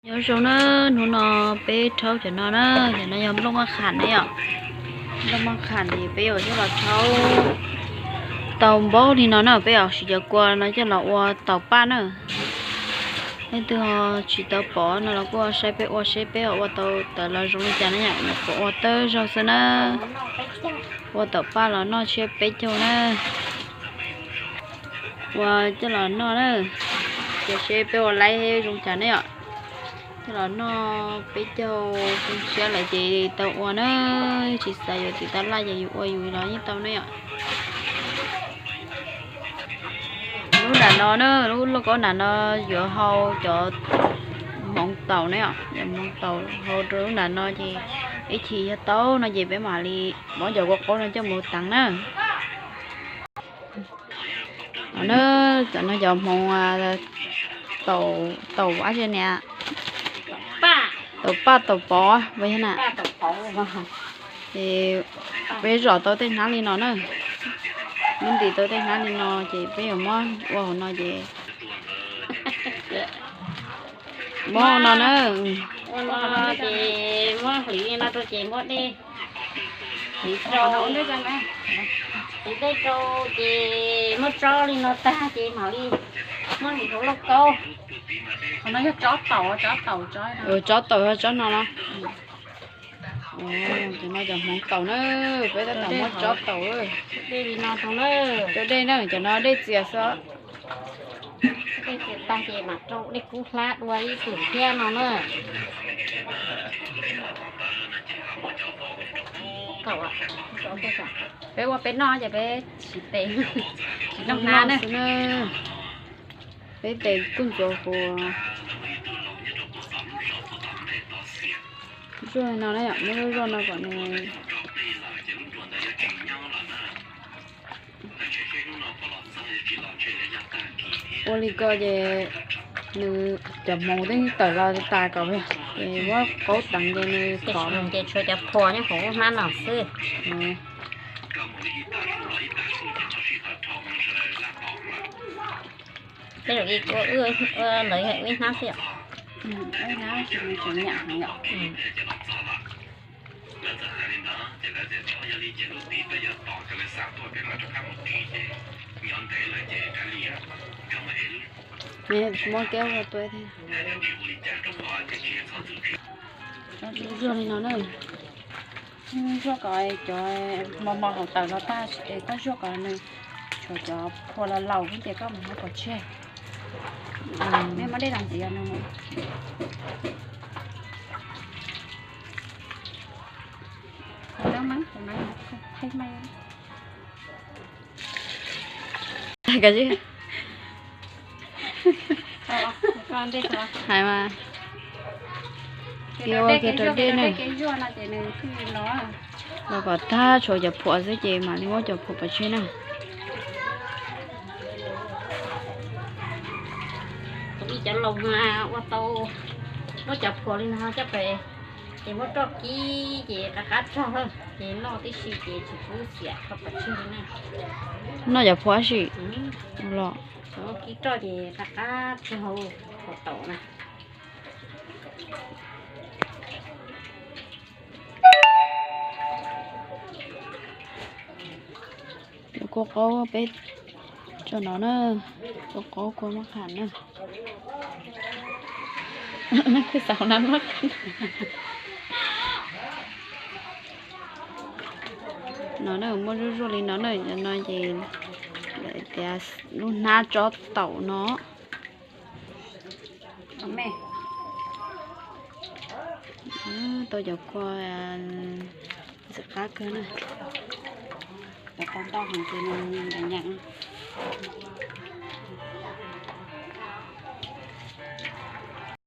Nyob zoo na, hnub no peb rhaub cov no na, cov no yog nplooj maj kham na yom. Nplooj maj kham ces peb yuav coj los rhaub tau npaub li no na, peb yuav siv cov kua no coj los ua taum paj na. Leej twg ho tsis tau pom no los kuj saib peb ua seb peb ua tau tawv los zoo li cas na yom, nyuam qhuav ua tawg zaug xwb na. Ua taum paj los noj tsiab peb caug na. Ua coj los noj na, ces seb peb ua laib zoo cas ne yom. Coj los noj peb caug xyoo tshiab lawm ces tau ua na, tsis xav yuav tiv tab laj ces yus ua yus los yeej tau ne yom. Lub nram no na, lub lauj kaub nram no yuav hau cov hmoov taum na yom, cov hmoov taum hau rau lub nram no ces ib chim yog tau no ces peb mam li muab cov kua qaub no coj mus teev na. Cov no cov hmoov taum ab ze niam, taum paj taum pov na. Ces peb zom tau tej hnab li no na, muab ntim tau tej hnab li no ces peb yuav muab ua hauv no ces muab no na. Ces muab hliv li no rau ces muab dej hliv rau, hliv dej rau ces muab tsob li no tag ces mam li muab hliv hauv lauj kaub. Tsob taum yog tsob no los? Ces no cov hmoov taum na, peb tab tom muab tsob taum. Dej li no rau na, rau dej na, cov no dej txias xwb. Dej txias tag ces mam rau dej kub hlab dua ib pliag thiab no na. Peb ua peb noj ces peb tsis tes, tsis noj hnab na. Peb tes kuj ntxuav huv. Zuaj no na yom, muab zuaj zuaj no kom nws ua li ko ces nws cov hmoov twb tawm los tas kom, ces muab qaub teev ces nws khov. Ces tshuav cov phuam nyob hauv lub hnab no xwb. Tej zaum ib ua ntawd yog ib hnab xwb yom. Ib hnab tseem nyam heev yom. Muab kiag ua tuaj thiab. Zuaj li no na. Zuaj kom cov mos mos hauv tawm los tag es koj zuaj kom nws tshuav cov phua laus laus xwb ces koj mam muab pov tseg. Nej muab dej los ntxiv no. Hais mas, ua kiag rau dej na, los kom tag tshuav cov phuam xwb ces mam li muab cov phuam pov tseg na. Ib cov laus ua tau muab cov phuam li no coj pem, ces muab roj kib ces qab qab rog, ces noj tib si ces tsis pub xiam kho pov tseg li na. Noj cov phuam sim los. Kib roj ces qab qab rog hauv phuam taum na. Cov kua qaub peb tso no na, kua qaub kua maj kham na. Xav na, no na muab zuaj zuaj li no na, no ces tias lub hnab tsob taum no. Tau cov kua ntxim qab kawg na. Cov tau ntau heev ces nws nyeem.